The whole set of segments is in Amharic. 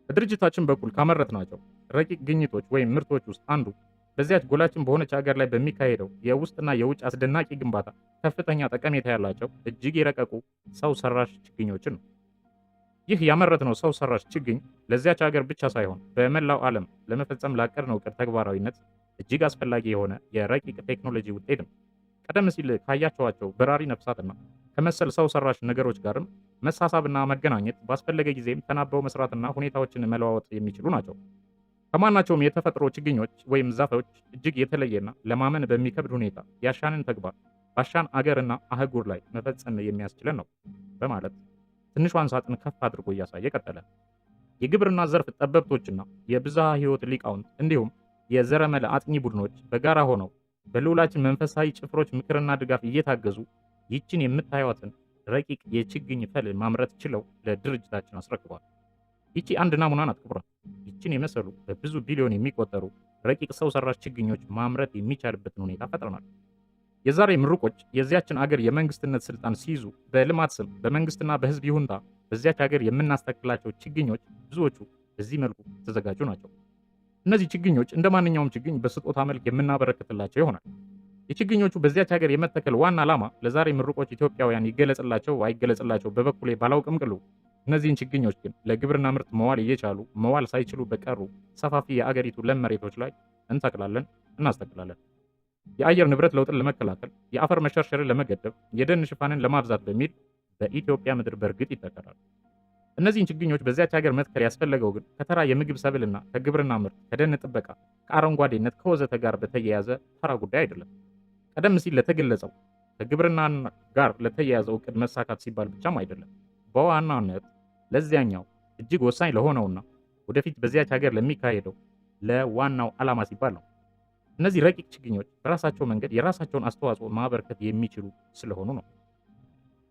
በድርጅታችን በኩል ካመረትናቸው ረቂቅ ግኝቶች ወይም ምርቶች ውስጥ አንዱ በዚያች ጎላችን በሆነች ሀገር ላይ በሚካሄደው የውስጥና የውጭ አስደናቂ ግንባታ ከፍተኛ ጠቀሜታ ያላቸው እጅግ የረቀቁ ሰው ሰራሽ ችግኞችን ነው። ይህ ያመረትነው ሰው ሰራሽ ችግኝ ለዚያች ሀገር ብቻ ሳይሆን በመላው ዓለም ለመፈጸም ላቀድነው ዕቅድ ተግባራዊነት እጅግ አስፈላጊ የሆነ የረቂቅ ቴክኖሎጂ ውጤት ነው። ቀደም ሲል ካያቸዋቸው በራሪ ነፍሳትና ከመሰል ሰው ሰራሽ ነገሮች ጋርም መሳሳብና መገናኘት፣ ባስፈለገ ጊዜም ተናበው መስራትና ሁኔታዎችን መለዋወጥ የሚችሉ ናቸው። ከማናቸውም የተፈጥሮ ችግኞች ወይም ዛፎች እጅግ የተለየና ለማመን በሚከብድ ሁኔታ ያሻንን ተግባር ባሻን አገርና አህጉር ላይ መፈጸም የሚያስችለን ነው በማለት ትንሿን ሳጥን ከፍ አድርጎ እያሳየ ቀጠለ። የግብርና ዘርፍ ጠበብቶችና የብዝሃ ሕይወት ሊቃውንት እንዲሁም የዘረመል አጥኚ ቡድኖች በጋራ ሆነው በልዑላችን መንፈሳዊ ጭፍሮች ምክርና ድጋፍ እየታገዙ ይህችን የምታዩትን ረቂቅ የችግኝ ፈል ማምረት ችለው ለድርጅታችን አስረክቧል። ይቺ አንድ ናሙና ናት ክቡራን። ይችን የመሰሉ በብዙ ቢሊዮን የሚቆጠሩ ረቂቅ ሰው ሰራሽ ችግኞች ማምረት የሚቻልበትን ሁኔታ ፈጥረናል። የዛሬ ምሩቆች የዚያችን አገር የመንግስትነት ስልጣን ሲይዙ በልማት ስም በመንግስትና በህዝብ ይሁንታ በዚያች ሀገር የምናስተክላቸው ችግኞች ብዙዎቹ በዚህ መልኩ የተዘጋጁ ናቸው። እነዚህ ችግኞች እንደ ማንኛውም ችግኝ በስጦታ መልክ የምናበረክትላቸው ይሆናል። የችግኞቹ በዚያች ሀገር የመተከል ዋና ዓላማ ለዛሬ ምሩቆች ኢትዮጵያውያን ይገለጽላቸው አይገለጽላቸው በበኩሌ ባላውቅም ቅሉ፣ እነዚህን ችግኞች ግን ለግብርና ምርት መዋል እየቻሉ መዋል ሳይችሉ በቀሩ ሰፋፊ የአገሪቱ ለም መሬቶች ላይ እንተክላለን፣ እናስተክላለን። የአየር ንብረት ለውጥን ለመከላከል፣ የአፈር መሸርሸርን ለመገደብ፣ የደን ሽፋንን ለማብዛት በሚል በኢትዮጵያ ምድር በእርግጥ ይተከላሉ። እነዚህን ችግኞች በዚያች ሀገር መትከል ያስፈለገው ግን ከተራ የምግብ ሰብልና ከግብርና ምርት፣ ከደን ጥበቃ፣ ከአረንጓዴነት ከወዘተ ጋር በተያያዘ ተራ ጉዳይ አይደለም። ቀደም ሲል ለተገለጸው ከግብርና ጋር ለተያያዘው እቅድ መሳካት ሲባል ብቻም አይደለም። በዋናነት ለዚያኛው እጅግ ወሳኝ ለሆነውና ወደፊት በዚያች ሀገር ለሚካሄደው ለዋናው ዓላማ ሲባል ነው። እነዚህ ረቂቅ ችግኞች በራሳቸው መንገድ የራሳቸውን አስተዋጽኦ ማበርከት የሚችሉ ስለሆኑ ነው።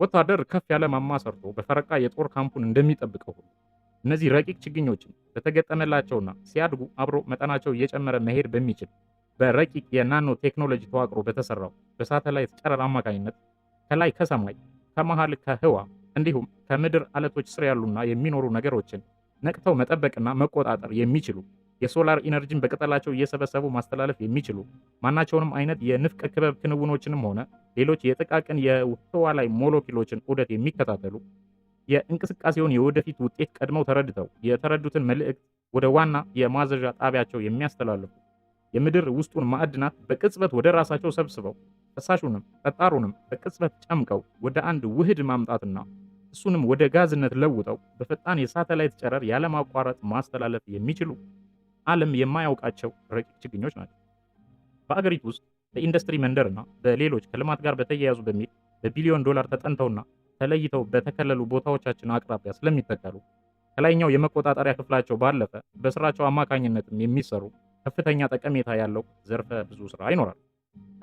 ወታደር ከፍ ያለ ማማ ሰርቶ በፈረቃ የጦር ካምፑን እንደሚጠብቀው ሁሉ፣ እነዚህ ረቂቅ ችግኞችን በተገጠመላቸውና ሲያድጉ አብሮ መጠናቸው እየጨመረ መሄድ በሚችል በረቂቅ የናኖ ቴክኖሎጂ ተዋቅሮ በተሰራው በሳተላይት ጨረር አማካኝነት ከላይ ከሰማይ፣ ከመሃል ከህዋ እንዲሁም ከምድር አለቶች ስር ያሉና የሚኖሩ ነገሮችን ነቅተው መጠበቅና መቆጣጠር የሚችሉ፣ የ solar energy ን በቅጠላቸው እየሰበሰቡ ማስተላለፍ የሚችሉ፣ ማናቸውንም አይነት የንፍቀ ክበብ ክንውኖችንም ሆነ ሌሎች የጥቃቅን የህዋ ላይ ሞለኪሎችን ዑደት የሚከታተሉ፣ የእንቅስቃሴውን የወደፊት ውጤት ቀድመው ተረድተው የተረዱትን መልእክት ወደ ዋና የማዘዣ ጣቢያቸው የሚያስተላልፉ፣ የምድር ውስጡን ማዕድናት በቅጽበት ወደ ራሳቸው ሰብስበው ፈሳሹንም ጠጣሩንም በቅጽበት ጨምቀው ወደ አንድ ውህድ ማምጣትና እሱንም ወደ ጋዝነት ለውጠው በፈጣን የሳተላይት ጨረር ያለማቋረጥ ማስተላለፍ የሚችሉ ዓለም የማያውቃቸው ረቂቅ ችግኞች ናቸው። በአገሪቱ ውስጥ በኢንዱስትሪ መንደርና በሌሎች ከልማት ጋር በተያያዙ በሚል በቢሊዮን ዶላር ተጠንተውና ተለይተው በተከለሉ ቦታዎቻችን አቅራቢያ ስለሚተከሉ ከላይኛው የመቆጣጠሪያ ክፍላቸው ባለፈ በስራቸው አማካኝነትም የሚሰሩ ከፍተኛ ጠቀሜታ ያለው ዘርፈ ብዙ ስራ ይኖራል።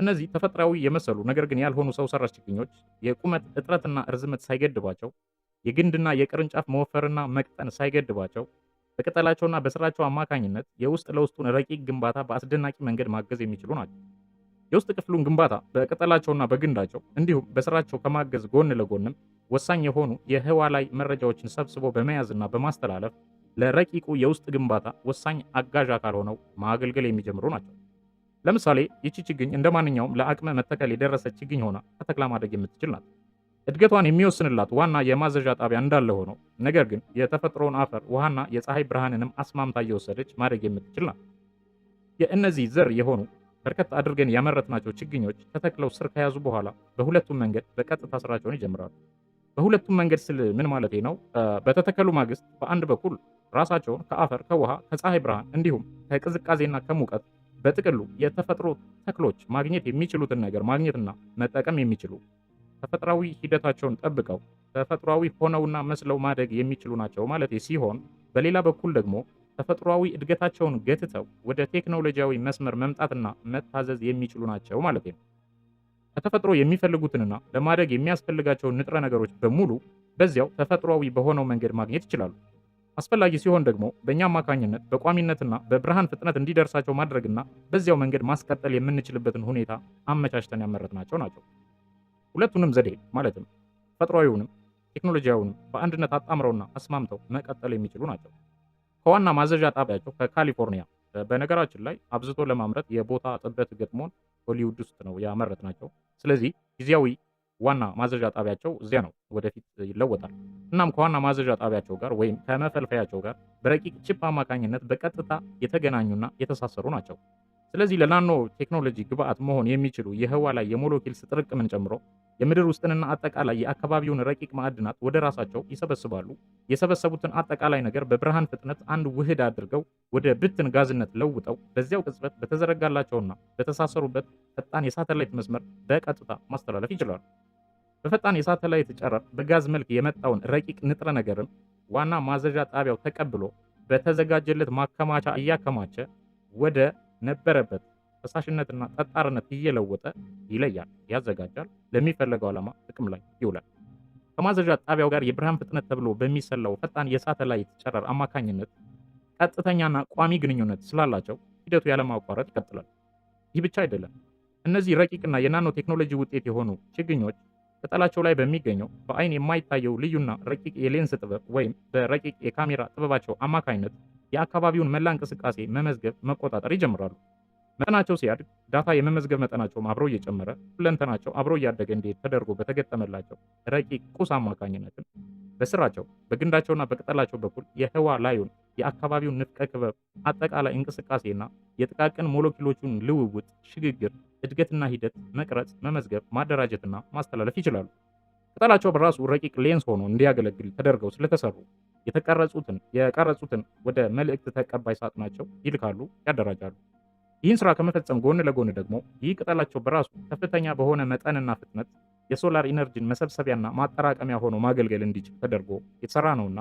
እነዚህ ተፈጥሯዊ የመሰሉ ነገር ግን ያልሆኑ ሰው ሰራሽ ችግኞች የቁመት እጥረትና እርዝመት ሳይገድባቸው፣ የግንድና የቅርንጫፍ መወፈርና መቅጠን ሳይገድባቸው በቅጠላቸውና በስራቸው አማካኝነት የውስጥ ለውስጡን ረቂቅ ግንባታ በአስደናቂ መንገድ ማገዝ የሚችሉ ናቸው። የውስጥ ክፍሉን ግንባታ በቅጠላቸውና በግንዳቸው እንዲሁም በስራቸው ከማገዝ ጎን ለጎንም ወሳኝ የሆኑ የህዋ ላይ መረጃዎችን ሰብስቦ በመያዝና በማስተላለፍ ለረቂቁ የውስጥ ግንባታ ወሳኝ አጋዥ አካል ሆነው ማገልገል የሚጀምሩ ናቸው። ለምሳሌ ይቺ ችግኝ እንደ ማንኛውም ለአቅመ መተከል የደረሰ ችግኝ ሆና ተተክላ ማደግ የምትችል ናት። እድገቷን የሚወስንላት ዋና የማዘዣ ጣቢያ እንዳለ ሆኖ ነገር ግን የተፈጥሮውን አፈር፣ ውሃና የፀሐይ ብርሃንንም አስማምታ እየወሰደች ማደግ የምትችል ናት። የእነዚህ ዘር የሆኑ በርከት አድርገን ያመረትናቸው ችግኞች ተተክለው ስር ከያዙ በኋላ በሁለቱም መንገድ በቀጥታ ስራቸውን ይጀምራሉ። በሁለቱም መንገድ ስል ምን ማለቴ ነው? በተተከሉ ማግስት በአንድ በኩል ራሳቸውን ከአፈር፣ ከውሃ፣ ከፀሐይ ብርሃን እንዲሁም ከቅዝቃዜና ከሙቀት በጥቅሉ የተፈጥሮ ተክሎች ማግኘት የሚችሉትን ነገር ማግኘትና መጠቀም የሚችሉ፣ ተፈጥሯዊ ሂደታቸውን ጠብቀው ተፈጥሯዊ ሆነውና መስለው ማደግ የሚችሉ ናቸው ማለት ሲሆን፣ በሌላ በኩል ደግሞ ተፈጥሯዊ እድገታቸውን ገትተው ወደ ቴክኖሎጂያዊ መስመር መምጣትና መታዘዝ የሚችሉ ናቸው ማለት ነው። ከተፈጥሮ የሚፈልጉትንና ለማደግ የሚያስፈልጋቸውን ንጥረ ነገሮች በሙሉ በዚያው ተፈጥሯዊ በሆነው መንገድ ማግኘት ይችላሉ። አስፈላጊ ሲሆን ደግሞ በእኛ አማካኝነት በቋሚነትና በብርሃን ፍጥነት እንዲደርሳቸው ማድረግና በዚያው መንገድ ማስቀጠል የምንችልበትን ሁኔታ አመቻችተን ያመረትናቸው ናቸው። ሁለቱንም ዘዴ ማለትም ተፈጥሯዊውንም ቴክኖሎጂያዊውንም በአንድነት አጣምረውና አስማምተው መቀጠል የሚችሉ ናቸው። ከዋና ማዘዣ ጣቢያቸው ከካሊፎርኒያ፣ በነገራችን ላይ አብዝቶ ለማምረት የቦታ ጥበት ገጥሞን ሆሊውድ ውስጥ ነው ያመረትናቸው። ስለዚህ ጊዜያዊ ዋና ማዘዣ ጣቢያቸው እዚያ ነው፣ ወደፊት ይለወጣል። እናም ከዋና ማዘዣ ጣቢያቸው ጋር ወይም ከመፈልፈያቸው ጋር በረቂቅ chip አማካኝነት በቀጥታ የተገናኙና የተሳሰሩ ናቸው። ስለዚህ ለናኖ ቴክኖሎጂ ግብአት መሆን የሚችሉ የህዋ ላይ የሞለኪልስ ጥርቅምን ጨምሮ የምድር ውስጥንና አጠቃላይ የአካባቢውን ረቂቅ ማዕድናት ወደ ራሳቸው ይሰበስባሉ። የሰበሰቡትን አጠቃላይ ነገር በብርሃን ፍጥነት አንድ ውህድ አድርገው ወደ ብትን ጋዝነት ለውጠው በዚያው ቅጽበት በተዘረጋላቸውና በተሳሰሩበት ፈጣን የሳተላይት መስመር በቀጥታ ማስተላለፍ ይችላሉ። በፈጣን የሳተላይት ጨረር በጋዝ መልክ የመጣውን ረቂቅ ንጥረ ነገርም ዋና ማዘዣ ጣቢያው ተቀብሎ በተዘጋጀለት ማከማቻ እያከማቸ ወደ ነበረበት ፈሳሽነትና ጠጣርነት እየለወጠ ይለያል፣ ያዘጋጃል፣ ለሚፈለገው ዓላማ ጥቅም ላይ ይውላል። ከማዘዣ ጣቢያው ጋር የብርሃን ፍጥነት ተብሎ በሚሰላው ፈጣን የሳተላይት ጨረር አማካኝነት ቀጥተኛና ቋሚ ግንኙነት ስላላቸው ሂደቱ ያለማቋረጥ ይቀጥላል። ይህ ብቻ አይደለም። እነዚህ ረቂቅና የናኖ ቴክኖሎጂ ውጤት የሆኑ ችግኞች ቅጠላቸው ላይ በሚገኘው በአይን የማይታየው ልዩና ረቂቅ የሌንስ ጥበብ ወይም በረቂቅ የካሜራ ጥበባቸው አማካኝነት የአካባቢውን መላ እንቅስቃሴ መመዝገብ፣ መቆጣጠር ይጀምራሉ። መጠናቸው ሲያድግ data የመመዝገብ መጠናቸውም አብሮ እየጨመረ፣ ሁለንተናቸው አብሮ እያደገ እንዲሄድ ተደርጎ በተገጠመላቸው ረቂቅ ቁስ አማካኝነትም በስራቸው፣ በግንዳቸውና በቅጠላቸው በኩል የህዋ ላዩን የአካባቢውን ንፍቀ ክበብ አጠቃላይ እንቅስቃሴና የጥቃቅን ሞለኪሎቹን ልውውጥ፣ ሽግግር፣ እድገትና ሂደት መቅረጽ፣ መመዝገብ፣ ማደራጀትና ማስተላለፍ ይችላሉ። ቅጠላቸው በራሱ ረቂቅ ሌንስ ሆኖ እንዲያገለግል ተደርገው ስለተሰሩ የተቀረጹትን የቀረጹትን ወደ መልእክት ተቀባይ ሳጥናቸው ይልካሉ፣ ያደራጃሉ። ይህን ስራ ከመፈጸም ጎን ለጎን ደግሞ ይህ ቅጠላቸው በራሱ ከፍተኛ በሆነ መጠንና ፍጥነት የ solar energy ን መሰብሰቢያና ማጠራቀሚያ ሆኖ ማገልገል እንዲችል ተደርጎ የተሰራ ነውና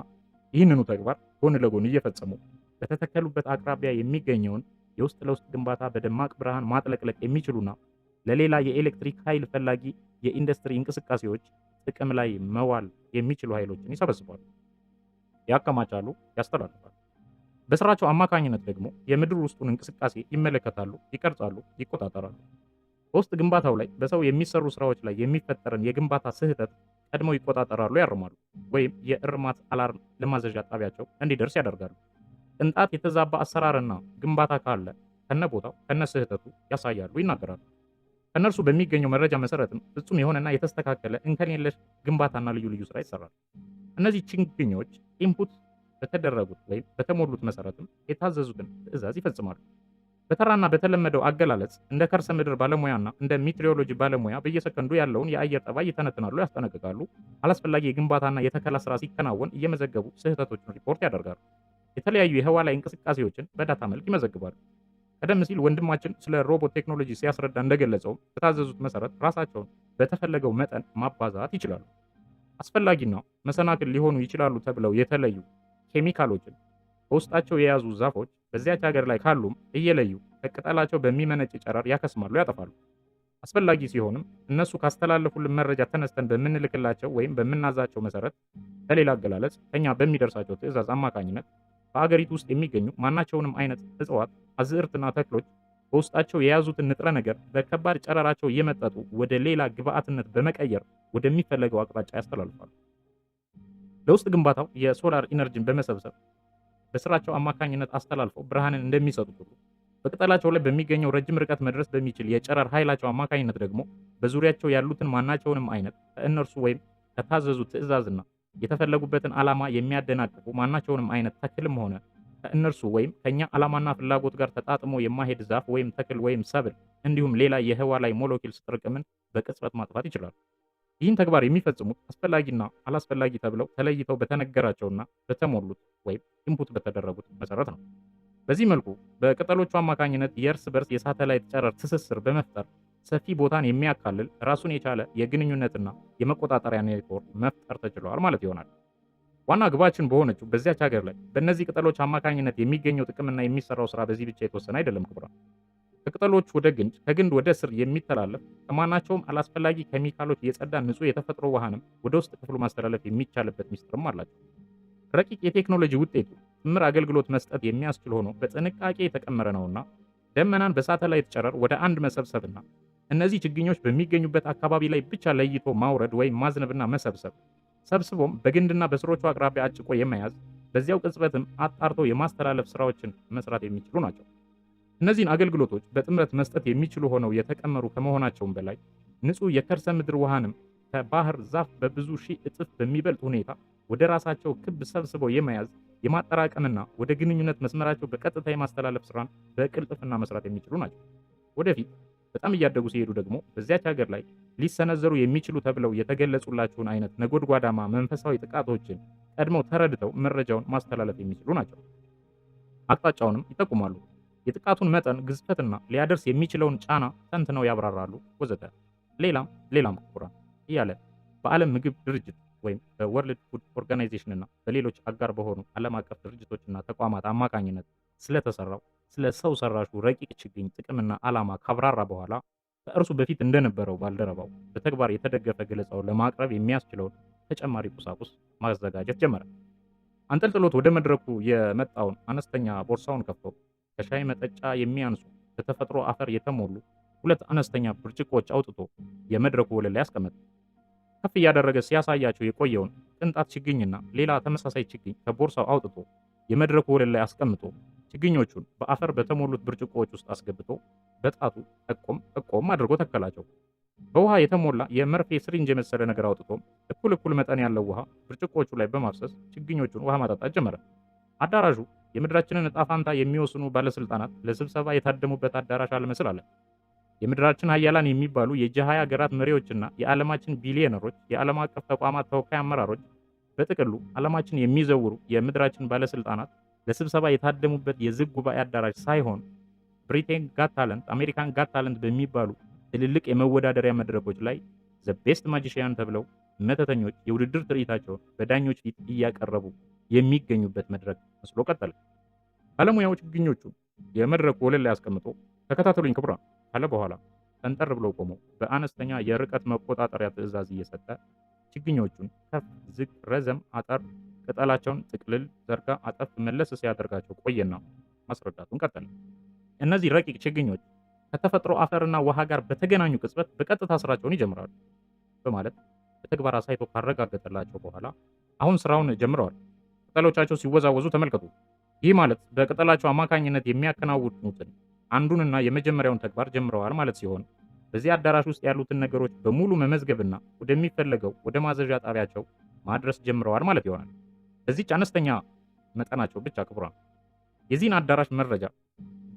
ይህንኑ ተግባር ጎን ለጎን እየፈጸሙ በተተከሉበት አቅራቢያ የሚገኘውን የውስጥ ለውስጥ ግንባታ በደማቅ ብርሃን ማጥለቅለቅ የሚችሉና ለሌላ የኤሌክትሪክ ኃይል ፈላጊ የኢንዱስትሪ እንቅስቃሴዎች ጥቅም ላይ መዋል የሚችሉ ኃይሎችን ይሰበስባሉ፣ ያከማቻሉ፣ ያስተላልፋሉ። በስራቸው አማካኝነት ደግሞ የምድር ውስጡን እንቅስቃሴ ይመለከታሉ፣ ይቀርጻሉ፣ ይቆጣጠራሉ። በውስጥ ግንባታው ላይ በሰው የሚሰሩ ስራዎች ላይ የሚፈጠርን የግንባታ ስህተት ቀድመው ይቆጣጠራሉ፣ ያርማሉ፣ ወይም የእርማት alarm ለማዘዣ ጣቢያቸው እንዲደርስ ያደርጋሉ። ቅንጣት የተዛባ አሰራርና ግንባታ ካለ ከነ ቦታው ከነ ስህተቱ ያሳያሉ፣ ይናገራሉ። ከእነርሱ በሚገኘው መረጃ መሰረትም ፍጹም የሆነና የተስተካከለ እንከን የለሽ ግንባታና ልዩ ልዩ ስራ ይሰራል። እነዚህ ችግኞች input በተደረጉት ወይም በተሞሉት መሰረትም የታዘዙትን ትዕዛዝ ይፈጽማሉ። በተራና በተለመደው አገላለጽ እንደ ከርሰ ምድር ባለሙያና እንደ ሜትሮሎጂ ባለሙያ በየሰከንዱ ያለውን የአየር ጠባይ ይተነትናሉ፣ ያስጠነቅቃሉ። አላስፈላጊ የግንባታና የተከላ ስራ ሲከናወን እየመዘገቡ ስህተቶችን ሪፖርት ያደርጋሉ። የተለያዩ የህዋ ላይ እንቅስቃሴዎችን በ data መልክ ይመዘግባሉ። ቀደም ሲል ወንድማችን ስለ ሮቦት ቴክኖሎጂ ሲያስረዳ እንደገለጸው በታዘዙት መሰረት ራሳቸውን በተፈለገው መጠን ማባዛት ይችላሉ። አስፈላጊና መሰናክል ሊሆኑ ይችላሉ ተብለው የተለዩ ኬሚካሎችን በውስጣቸው የያዙ ዛፎች በዚያች ሀገር ላይ ካሉም እየለዩ ከቅጠላቸው በሚመነጭ ጨረር ያከስማሉ፣ ያጠፋሉ። አስፈላጊ ሲሆንም እነሱ ካስተላለፉልን መረጃ ተነስተን በምንልክላቸው ወይም በምናዛቸው መሰረት፣ በሌላ አገላለጽ ከኛ በሚደርሳቸው ትዕዛዝ አማካኝነት በአገሪቱ ውስጥ የሚገኙ ማናቸውንም አይነት እጽዋት፣ አዝዕርትና ተክሎች በውስጣቸው የያዙትን ንጥረ ነገር በከባድ ጨረራቸው እየመጠጡ ወደ ሌላ ግብአትነት በመቀየር ወደሚፈለገው አቅጣጫ ያስተላልፋሉ። ለውስጥ ግንባታው የ solar energy ን በመሰብሰብ በስራቸው አማካኝነት አስተላልፈው ብርሃንን እንደሚሰጡት ሁሉ በቅጠላቸው ላይ በሚገኘው ረጅም ርቀት መድረስ በሚችል የጨረር ኃይላቸው አማካኝነት ደግሞ በዙሪያቸው ያሉትን ማናቸውንም አይነት ከእነርሱ ወይም ከታዘዙ ትዕዛዝና የተፈለጉበትን ዓላማ የሚያደናቅፉ ማናቸውንም አይነት ተክልም ሆነ ከእነርሱ ወይም ከኛ ዓላማና ፍላጎት ጋር ተጣጥሞ የማይሄድ ዛፍ ወይም ተክል ወይም ሰብል እንዲሁም ሌላ የህዋ ላይ molecules ጥርቅምን በቅጽበት ማጥፋት ይችላሉ። ይህን ተግባር የሚፈጽሙት አስፈላጊና አላስፈላጊ ተብለው ተለይተው በተነገራቸውና በተሞሉት ወይም input በተደረጉት መሰረት ነው። በዚህ መልኩ በቅጠሎቹ አማካኝነት የእርስ በርስ የሳተላይት ጨረር ትስስር በመፍጠር ሰፊ ቦታን የሚያካልል ራሱን የቻለ የግንኙነትና የመቆጣጠሪያ ኔትወርክ መፍጠር ተችሏል ማለት ይሆናል። ዋና ግባችን በሆነችው በዚያች ሀገር ላይ በእነዚህ ቅጠሎች አማካኝነት የሚገኘው ጥቅምና የሚሰራው ስራ በዚህ ብቻ የተወሰነ አይደለም። ክቡራን፣ ከቅጠሎች ወደ ግንድ፣ ከግንድ ወደ ስር የሚተላለፍ ከማናቸውም አላስፈላጊ ኬሚካሎች የጸዳ ንጹህ የተፈጥሮ ውሃንም ወደ ውስጥ ክፍሉ ማስተላለፍ የሚቻልበት ሚስጥርም አላቸው። ረቂቅ የቴክኖሎጂ ውጤቱ ጥምር አገልግሎት መስጠት የሚያስችል ሆኖ በጥንቃቄ የተቀመረ ነውና ደመናን በሳተላይት ጨረር ወደ አንድ መሰብሰብና እነዚህ ችግኞች በሚገኙበት አካባቢ ላይ ብቻ ለይቶ ማውረድ ወይም ማዝነብና መሰብሰብ፣ ሰብስቦም በግንድና በስሮቹ አቅራቢያ አጭቆ የመያዝ፣ በዚያው ቅጽበትም አጣርተው የማስተላለፍ ስራዎችን መስራት የሚችሉ ናቸው። እነዚህን አገልግሎቶች በጥምረት መስጠት የሚችሉ ሆነው የተቀመሩ ከመሆናቸውም በላይ ንጹህ የከርሰ ምድር ውሃንም ከባህር ዛፍ በብዙ ሺህ እጥፍ በሚበልጥ ሁኔታ ወደ ራሳቸው ክብ ሰብስበው የመያዝ፣ የማጠራቀምና ወደ ግንኙነት መስመራቸው በቀጥታ የማስተላለፍ ስራን በቅልጥፍና መስራት የሚችሉ ናቸው። ወደፊት በጣም እያደጉ ሲሄዱ ደግሞ በዚያች ሀገር ላይ ሊሰነዘሩ የሚችሉ ተብለው የተገለጹላቸውን አይነት ነጎድጓዳማ መንፈሳዊ ጥቃቶችን ቀድመው ተረድተው መረጃውን ማስተላለፍ የሚችሉ ናቸው። አቅጣጫውንም ይጠቁማሉ። የጥቃቱን መጠን፣ ግዝፈትና ሊያደርስ የሚችለውን ጫና ተንትነው ያብራራሉ፣ ወዘተ። ሌላም ሌላም ክቡራን እያለ በዓለም ምግብ ድርጅት ወይም በ World Food Organization እና በሌሎች አጋር በሆኑ ዓለም አቀፍ ድርጅቶችና ተቋማት አማካኝነት ስለተሰራው ስለ ሰው ሰራሹ ረቂቅ ችግኝ ጥቅምና ዓላማ ካብራራ በኋላ ከእርሱ በፊት እንደነበረው ባልደረባው በተግባር የተደገፈ ገለጻውን ለማቅረብ የሚያስችለውን ተጨማሪ ቁሳቁስ ማዘጋጀት ጀመረ። አንጠልጥሎት ወደ መድረኩ የመጣውን አነስተኛ ቦርሳውን ከፍቶ ከሻይ መጠጫ የሚያንሱ በተፈጥሮ አፈር የተሞሉ ሁለት አነስተኛ ብርጭቆዎች አውጥቶ የመድረኩ ወለል ላይ አስቀመጠ። ከፍ እያደረገ ሲያሳያቸው የቆየውን ቅንጣት ችግኝና ሌላ ተመሳሳይ ችግኝ ከቦርሳው አውጥቶ የመድረኩ ወለል ላይ አስቀምጦ ችግኞቹን በአፈር በተሞሉት ብርጭቆዎች ውስጥ አስገብቶ በጣቱ ጠቆም ጠቆም አድርጎ ተከላቸው። በውሃ የተሞላ የመርፌ syringe የመሰለ ነገር አውጥቶ እኩል እኩል መጠን ያለው ውሃ ብርጭቆዎቹ ላይ በማፍሰስ ችግኞቹን ውሃ ማጠጣት ጀመረ። አዳራሹ የምድራችንን ዕጣ ፋንታ የሚወስኑ ባለስልጣናት ለስብሰባ የታደሙበት አዳራሽ አልመስል አለ። የምድራችን ሀያላን የሚባሉ የጂ20 ሀገራት መሪዎችና የዓለማችን ቢሊዮነሮች፣ የዓለም አቀፍ ተቋማት ተወካይ አመራሮች፣ በጥቅሉ ዓለማችን የሚዘውሩ የምድራችን ባለስልጣናት ለስብሰባ የታደሙበት የዝግ ጉባኤ አዳራሽ ሳይሆን Britain Got Talent፣ American Got Talent በሚባሉ ትልልቅ የመወዳደሪያ መድረኮች ላይ the best magician ተብለው መተተኞች የውድድር ትርኢታቸውን በዳኞች ፊት እያቀረቡ የሚገኙበት መድረክ መስሎ ቀጠለ። ባለሙያው ችግኞቹን የመድረኩ ወለል ላይ አስቀምጦ "ተከታተሉኝ ክቡራን" ካለ በኋላ ፈንጠር ብሎ ቆሞ በአነስተኛ የርቀት መቆጣጠሪያ ትዕዛዝ እየሰጠ ችግኞቹን ከፍ ዝቅ፣ ረዘም አጠር፣ ቅጠላቸውን ጥቅልል፣ ዘርጋ፣ አጠፍ፣ መለስ ሲያደርጋቸው ቆየና ማስረዳቱን ቀጠለ። "እነዚህ ረቂቅ ችግኞች ከተፈጥሮ አፈርና ውሃ ጋር በተገናኙ ቅጽበት በቀጥታ ስራቸውን ይጀምራሉ" በማለት በተግባር አሳይቶ ካረጋገጠላቸው በኋላ፣ "አሁን ስራውን ጀምረዋል። ቅጠሎቻቸው ሲወዛወዙ ተመልከቱ። ይህ ማለት በቅጠላቸው አማካኝነት የሚያከናውኑትን አንዱንና የመጀመሪያውን ተግባር ጀምረዋል ማለት ሲሆን በዚህ አዳራሽ ውስጥ ያሉትን ነገሮች በሙሉ መመዝገብና ወደሚፈለገው ወደ ማዘዣ ጣቢያቸው ማድረስ ጀምረዋል ማለት ይሆናል። በዚች አነስተኛ መጠናቸው ብቻ ክቡራን የዚህን አዳራሽ መረጃ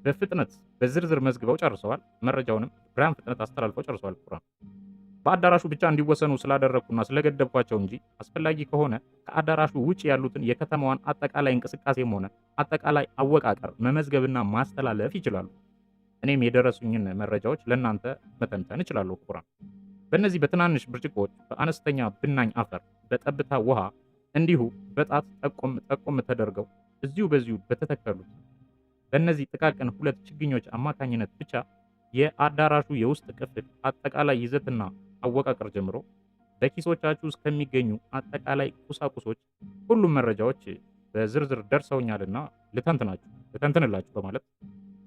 በፍጥነት በዝርዝር መዝግበው ጨርሰዋል። መረጃውንም ብርሃን ፍጥነት አስተላልፈው ጨርሰዋል። ክቡራን፣ በአዳራሹ ብቻ እንዲወሰኑ ስላደረግኩና ስለገደብኳቸው እንጂ አስፈላጊ ከሆነ ከአዳራሹ ውጭ ያሉትን የከተማዋን አጠቃላይ እንቅስቃሴም ሆነ አጠቃላይ አወቃቀር መመዝገብና ማስተላለፍ ይችላሉ። እኔም የደረሱኝን መረጃዎች ለእናንተ መተንተን እችላለሁ። ክቡራን፣ በእነዚህ በትናንሽ ብርጭቆዎች በአነስተኛ ብናኝ አፈር በጠብታ ውሃ እንዲሁ በጣት ጠቆም ጠቆም ተደርገው እዚሁ በዚሁ በተተከሉት በእነዚህ ጥቃቅን ሁለት ችግኞች አማካኝነት ብቻ የአዳራሹ የውስጥ ክፍል አጠቃላይ ይዘትና አወቃቀር ጀምሮ በኪሶቻችሁ እስከሚገኙ አጠቃላይ ቁሳቁሶች ሁሉም መረጃዎች በዝርዝር ደርሰውኛልና ልተንትናችሁ ልተንትንላችሁ" በማለት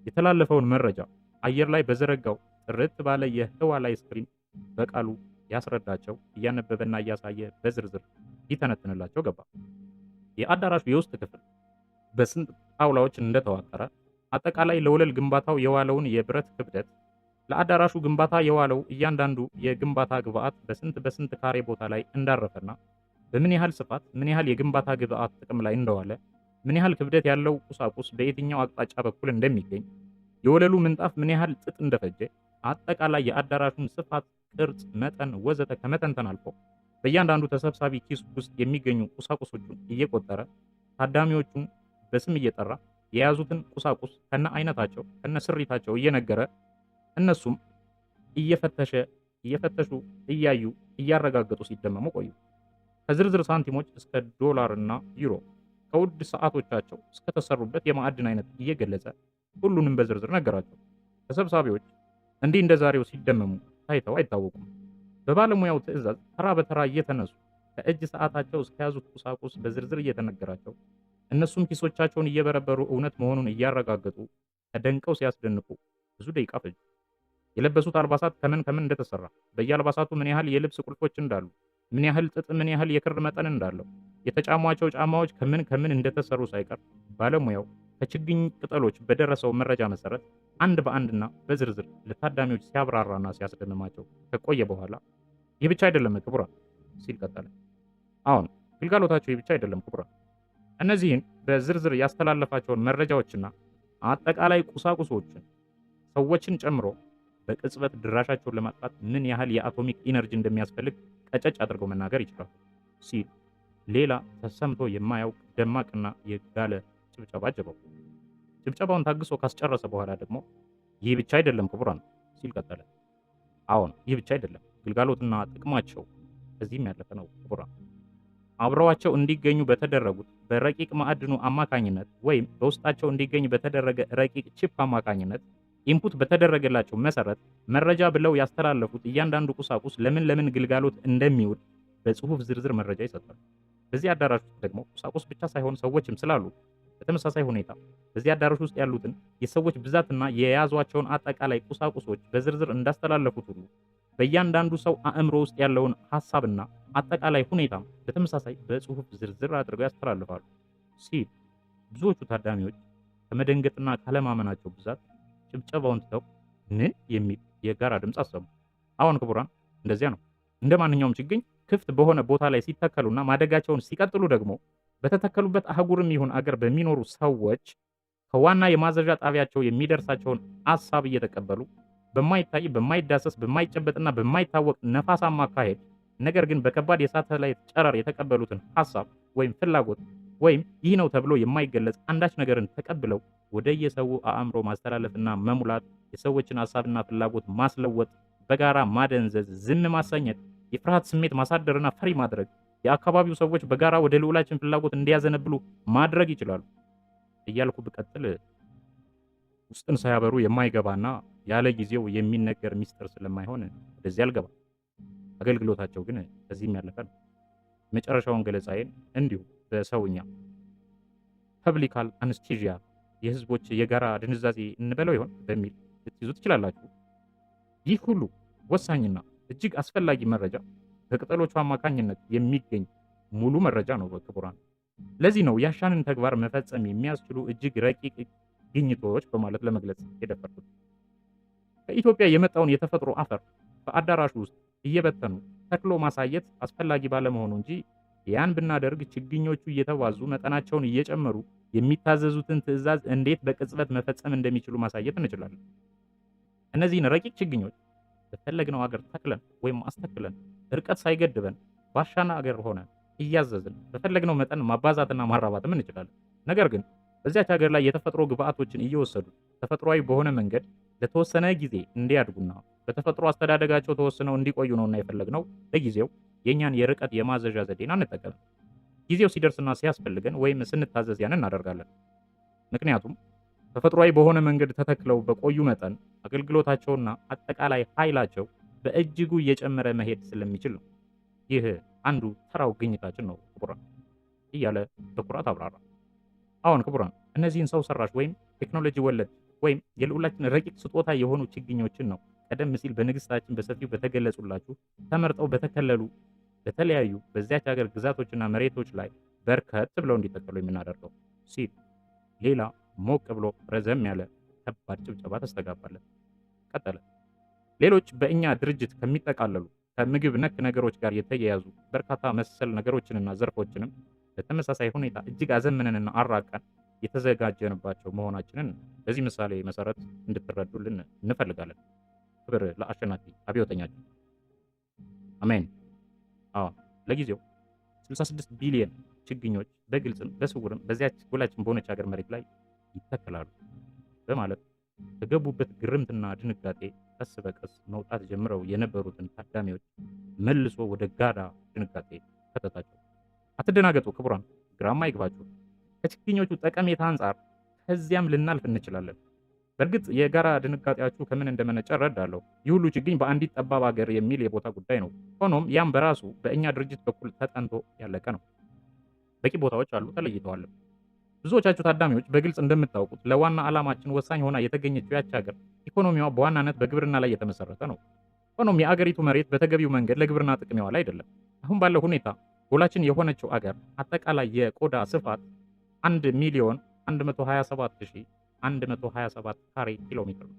የተላለፈውን መረጃ አየር ላይ በዘረጋው ጥርት ባለ የህዋ ላይ screen በቃሉ ያስረዳቸው፣ እያነበበና እያሳየ በዝርዝር ይተነትንላቸው ገባ። የአዳራሹ የውስጥ ክፍል በስንት ጣውላዎች እንደተዋቀረ፣ አጠቃላይ ለወለል ግንባታው የዋለውን የብረት ክብደት፣ ለአዳራሹ ግንባታ የዋለው እያንዳንዱ የግንባታ ግብዓት በስንት በስንት ካሬ ቦታ ላይ እንዳረፈና በምን ያህል ስፋት ምን ያህል የግንባታ ግብዓት ጥቅም ላይ እንደዋለ፣ ምን ያህል ክብደት ያለው ቁሳቁስ በየትኛው አቅጣጫ በኩል እንደሚገኝ፣ የወለሉ ምንጣፍ ምን ያህል ጥጥ እንደፈጀ፣ አጠቃላይ የአዳራሹን ስፋት፣ ቅርጽ፣ መጠን ወዘተ ከመተንተን አልፎ በእያንዳንዱ ተሰብሳቢ ኪስ ውስጥ የሚገኙ ቁሳቁሶቹን እየቆጠረ፣ ታዳሚዎቹን በስም እየጠራ፣ የያዙትን ቁሳቁስ ከነ አይነታቸው ከነ ስሪታቸው እየነገረ፣ እነሱም እየፈተሸ እየፈተሹ እያዩ እያረጋገጡ ሲደመሙ ቆዩ። ከዝርዝር ሳንቲሞች እስከ ዶላር እና ዩሮ፣ ከውድ ሰዓቶቻቸው እስከተሰሩበት የማዕድን አይነት እየገለጸ ሁሉንም በዝርዝር ነገራቸው። ተሰብሳቢዎች እንዲህ እንደ ዛሬው ሲደመሙ ታይተው አይታወቁም። በባለሙያው ትዕዛዝ ተራ በተራ እየተነሱ ከእጅ ሰዓታቸው እስከያዙት ቁሳቁስ በዝርዝር እየተነገራቸው፣ እነሱም ኪሶቻቸውን እየበረበሩ እውነት መሆኑን እያረጋገጡ ተደንቀው ሲያስደንቁ ብዙ ደቂቃ ፈጁ። የለበሱት አልባሳት ከምን ከምን እንደተሰራ፣ በየአልባሳቱ ምን ያህል የልብስ ቁልፎች እንዳሉ፣ ምን ያህል ጥጥ፣ ምን ያህል የክር መጠን እንዳለው፣ የተጫሟቸው ጫማዎች ከምን ከምን እንደተሰሩ ሳይቀር ባለሙያው ከችግኝ ቅጠሎች በደረሰው መረጃ መሰረት አንድ በአንድና በዝርዝር ለታዳሚዎች ሲያብራራና ሲያስደምማቸው ከቆየ በኋላ ይህ ብቻ አይደለም ክቡራን ሲል ቀጠለ። አሁን ግልጋሎታቸው ይህ ብቻ አይደለም ክቡራን። እነዚህን በዝርዝር ያስተላለፋቸውን መረጃዎችና አጠቃላይ ቁሳቁሶችን ሰዎችን ጨምሮ በቅጽበት ድራሻቸውን ለማጥፋት ምን ያህል የ atomic energy እንደሚያስፈልግ ቀጨጭ አድርገው መናገር ይችላሉ ሲል ሌላ ተሰምቶ የማያውቅ ደማቅና የጋለ ጭብጨባ አጀበው። ጭብጨባውን ታግሶ ካስጨረሰ በኋላ ደግሞ ይህ ብቻ አይደለም ክቡራን ሲል ቀጠለ። አዎን ይህ ብቻ አይደለም፣ ግልጋሎትና ጥቅማቸው ከዚህም ያለፈ ነው ክቡራን። አብረዋቸው እንዲገኙ በተደረጉት በረቂቅ ማዕድኑ አማካኝነት ወይም በውስጣቸው እንዲገኝ በተደረገ ረቂቅ chip አማካኝነት input በተደረገላቸው መሰረት መረጃ ብለው ያስተላለፉት እያንዳንዱ ቁሳቁስ ለምን ለምን ግልጋሎት እንደሚውል በጽሁፍ ዝርዝር መረጃ ይሰጣሉ። በዚህ አዳራሽ ውስጥ ደግሞ ቁሳቁስ ብቻ ሳይሆን ሰዎችም ስላሉ በተመሳሳይ ሁኔታ በዚህ አዳራሽ ውስጥ ያሉትን የሰዎች ብዛትና የያዟቸውን አጠቃላይ ቁሳቁሶች በዝርዝር እንዳስተላለፉት ሁሉ በእያንዳንዱ ሰው አእምሮ ውስጥ ያለውን ሐሳብና አጠቃላይ ሁኔታም በተመሳሳይ በጽሁፍ ዝርዝር አድርገው ያስተላልፋሉ ሲል ብዙዎቹ ታዳሚዎች ከመደንገጥና ካለማመናቸው ብዛት ጭብጨባውን ትተው ምን የሚል የጋራ ድምፅ አሰሙ። አሁን ክቡራን እንደዚያ ነው። እንደ ማንኛውም ችግኝ ክፍት በሆነ ቦታ ላይ ሲተከሉና ማደጋቸውን ሲቀጥሉ ደግሞ በተተከሉበት አህጉርም ይሁን አገር በሚኖሩ ሰዎች ከዋና የማዘዣ ጣቢያቸው የሚደርሳቸውን ሐሳብ እየተቀበሉ በማይታይ፣ በማይዳሰስ፣ በማይጨበጥና በማይታወቅ ነፋሳማ አካሄድ ነገር ግን በከባድ የሳተላይት ጨረር የተቀበሉትን ሐሳብ ወይም ፍላጎት ወይም ይህ ነው ተብሎ የማይገለጽ አንዳች ነገርን ተቀብለው ወደ የሰው አእምሮ ማስተላለፍና መሙላት፣ የሰዎችን ሐሳብና ፍላጎት ማስለወጥ፣ በጋራ ማደንዘዝ፣ ዝም ማሰኘት፣ የፍርሃት ስሜት ማሳደርና ፈሪ ማድረግ፣ የአካባቢው ሰዎች በጋራ ወደ ልዑላችን ፍላጎት እንዲያዘነብሉ ማድረግ ይችላሉ እያልኩ ብቀጥል ውስጥን ሳያበሩ የማይገባና ያለ ጊዜው የሚነገር ሚስጥር ስለማይሆን ወደዚህ አልገባም። አገልግሎታቸው ግን ከዚህም ያለፈ ነው። መጨረሻውን ገለጻዬን እንዲሁ በሰውኛ publical anesthesia የህዝቦች የጋራ ድንዛዜ እንበለው ይሆን በሚል ልትይዙ ትችላላችሁ። ይህ ሁሉ ወሳኝና እጅግ አስፈላጊ መረጃ በቅጠሎቹ አማካኝነት የሚገኝ ሙሉ መረጃ ነው ክቡራን። ለዚህ ነው ያሻንን ተግባር መፈጸም የሚያስችሉ እጅግ ረቂቅ ግኝቶች በማለት ለመግለጽ የደፈርኩት። ከኢትዮጵያ የመጣውን የተፈጥሮ አፈር በአዳራሹ ውስጥ እየበተኑ ተክሎ ማሳየት አስፈላጊ ባለመሆኑ እንጂ ያን ብናደርግ ችግኞቹ እየተባዙ መጠናቸውን እየጨመሩ የሚታዘዙትን ትዕዛዝ እንዴት በቅጽበት መፈጸም እንደሚችሉ ማሳየት እንችላለን። እነዚህን ረቂቅ ችግኞች በፈለግነው አገር ተክለን ወይም አስተክለን እርቀት ሳይገድበን ባሻና አገር ሆነን እያዘዝን በፈለግነው መጠን ማባዛትና ማራባትም እንችላለን። ነገር ግን በዚያች ሀገር ላይ የተፈጥሮ ግብአቶችን እየወሰዱ ተፈጥሯዊ በሆነ መንገድ ለተወሰነ ጊዜ እንዲያድጉና በተፈጥሮ አስተዳደጋቸው ተወስነው እንዲቆዩ ነውና የፈለግነው ለጊዜው የእኛን የርቀት የማዘዣ ዘዴን አንጠቀምም። ጊዜው ሲደርስና ሲያስፈልገን ወይም ስንታዘዝ ያንን እናደርጋለን። ምክንያቱም ተፈጥሯዊ በሆነ መንገድ ተተክለው በቆዩ መጠን አገልግሎታቸውና አጠቃላይ ኃይላቸው በእጅጉ እየጨመረ መሄድ ስለሚችል ነው። ይህ አንዱ ተራው ግኝታችን ነው ክቡራን እያለ በኩራት አብራራ። አሁን ክቡራን እነዚህን ሰው ሰራሽ ወይም ቴክኖሎጂ ወለድ ወይም የልዑላችን ረቂቅ ስጦታ የሆኑ ችግኞችን ነው ቀደም ሲል በንግስታችን በሰፊው በተገለጹላችሁ ተመርጠው በተከለሉ በተለያዩ በዚያች ሀገር ግዛቶችና መሬቶች ላይ በርከት ብለው እንዲተከሉ የምናደርገው ሲል ሌላ ሞቅ ብሎ ረዘም ያለ ከባድ ጭብጨባ ተስተጋባለት። ቀጠለ። ሌሎች በእኛ ድርጅት ከሚጠቃለሉ ከምግብ ነክ ነገሮች ጋር የተያያዙ በርካታ መሰል ነገሮችንና ዘርፎችንም በተመሳሳይ ሁኔታ እጅግ አዘምነንና አራቀን የተዘጋጀንባቸው መሆናችንን በዚህ ምሳሌ መሰረት እንድትረዱልን እንፈልጋለን። ክብር ለአሸናፊ አብዮተኛችን። አሜን። አዎ ለጊዜው 66 ቢሊዮን ችግኞች በግልጽም በስውርም በዚያች ጎላችን በሆነች ሀገር መሬት ላይ ይተከላሉ በማለት ከገቡበት ግርምትና ድንጋጤ ቀስ በቀስ መውጣት ጀምረው የነበሩትን ታዳሚዎች መልሶ ወደ ጋዳ ድንጋጤ ከተታቸው። አትደናገጡ ክቡራን፣ ግራም አይግባችሁ። ከችግኞቹ ጠቀሜታ አንጻር ከዚያም ልናልፍ እንችላለን። በእርግጥ የጋራ ድንጋጤያችሁ ከምን እንደመነጨ እረዳለሁ። ይህ ሁሉ ችግኝ በአንዲት ጠባብ ሀገር የሚል የቦታ ጉዳይ ነው። ሆኖም ያም በራሱ በእኛ ድርጅት በኩል ተጠንቶ ያለቀ ነው። በቂ ቦታዎች አሉ፣ ተለይተዋል። ብዙዎቻችሁ ታዳሚዎች በግልጽ እንደምታውቁት ለዋና ዓላማችን ወሳኝ ሆና የተገኘችው ያች ሀገር ኢኮኖሚዋ በዋናነት በግብርና ላይ የተመሰረተ ነው። ሆኖም የአገሪቱ መሬት በተገቢው መንገድ ለግብርና ጥቅም የዋለ አይደለም። አሁን ባለው ሁኔታ ጎላችን የሆነችው አገር አጠቃላይ የቆዳ ስፋት 1,127,127 ካሬ ኪሎ ሜትር ነው።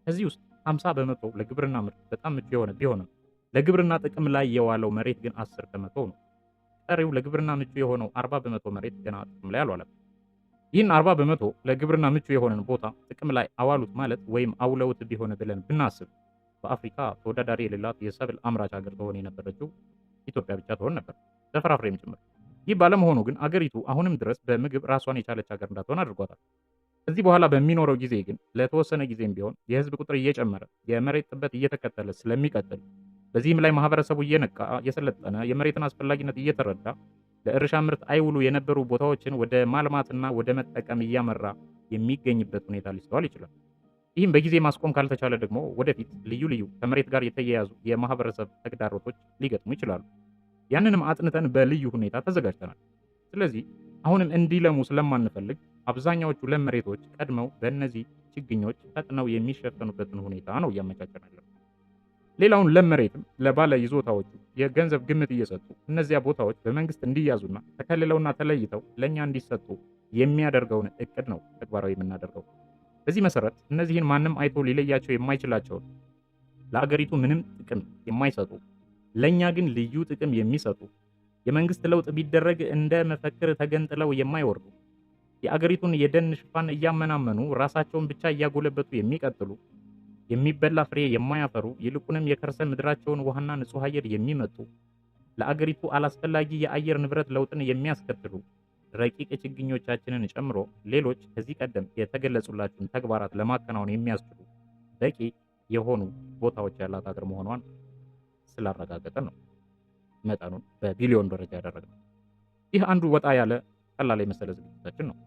ከዚህ ውስጥ 50% ለግብርና ምርት በጣም ምቹ የሆነ ቢሆንም ለግብርና ጥቅም ላይ የዋለው መሬት ግን 10% ነው። ቀሪው ለግብርና ምቹ የሆነው 40% መሬት ገና ጥቅም ላይ አልዋለም። ይህን 40% ለግብርና ምቹ የሆነን ቦታ ጥቅም ላይ አዋሉት ማለት ወይም አውለውት ቢሆን ብለን ብናስብ በአፍሪካ ተወዳዳሪ የሌላት የሰብል አምራች ሀገር ትሆን የነበረችው ኢትዮጵያ ብቻ ትሆን ነበር፣ በፍራፍሬም ጭምር። ይህ ባለመሆኑ ግን አገሪቱ አሁንም ድረስ በምግብ ራሷን የቻለች ሀገር እንዳትሆን አድርጓታል። ከዚህ በኋላ በሚኖረው ጊዜ ግን ለተወሰነ ጊዜም ቢሆን የህዝብ ቁጥር እየጨመረ የመሬት ጥበት እየተከተለ ስለሚቀጥል፣ በዚህም ላይ ማህበረሰቡ እየነቃ፣ እየሰለጠነ፣ የመሬትን አስፈላጊነት እየተረዳ ለእርሻ ምርት አይውሉ የነበሩ ቦታዎችን ወደ ማልማትና ወደ መጠቀም እያመራ የሚገኝበት ሁኔታ ሊስተዋል ይችላል። ይህም በጊዜ ማስቆም ካልተቻለ ደግሞ ወደፊት ልዩ ልዩ ከመሬት ጋር የተያያዙ የማህበረሰብ ተግዳሮቶች ሊገጥሙ ይችላሉ። ያንንም አጥንተን በልዩ ሁኔታ ተዘጋጅተናል። ስለዚህ አሁንም እንዲለሙ ስለማንፈልግ አብዛኛዎቹ ለም መሬቶች ቀድመው በእነዚህ ችግኞች ፈጥነው የሚሸፈኑበትን ሁኔታ ነው እያመቻቸን ያለነው። ሌላውን ለም መሬትም ለባለ ይዞታዎቹ የገንዘብ ግምት እየሰጡ እነዚያ ቦታዎች በመንግስት እንዲያዙና ተከልለውና ተለይተው ለእኛ እንዲሰጡ የሚያደርገውን እቅድ ነው ተግባራዊ የምናደርገው። በዚህ መሰረት እነዚህን ማንም አይቶ ሊለያቸው የማይችላቸውን፣ ለአገሪቱ ምንም ጥቅም የማይሰጡ፣ ለእኛ ግን ልዩ ጥቅም የሚሰጡ፣ የመንግስት ለውጥ ቢደረግ እንደ መፈክር ተገንጥለው የማይወርዱ፣ የአገሪቱን የደን ሽፋን እያመናመኑ ራሳቸውን ብቻ እያጎለበቱ የሚቀጥሉ፣ የሚበላ ፍሬ የማያፈሩ፣ ይልቁንም የከርሰ ምድራቸውን ውሃና ንጹህ አየር የሚመጡ፣ ለአገሪቱ አላስፈላጊ የአየር ንብረት ለውጥን የሚያስከትሉ ረቂቅ ችግኞቻችንን ጨምሮ ሌሎች ከዚህ ቀደም የተገለጹላችሁን ተግባራት ለማከናወን የሚያስችሉ በቂ የሆኑ ቦታዎች ያላት አገር መሆኗን ስላረጋገጠ ነው መጠኑን በቢሊዮን ደረጃ ያደረግነው። ይህ አንዱ ወጣ ያለ ቀላል የመሰለ ዝግጅታችን ነው።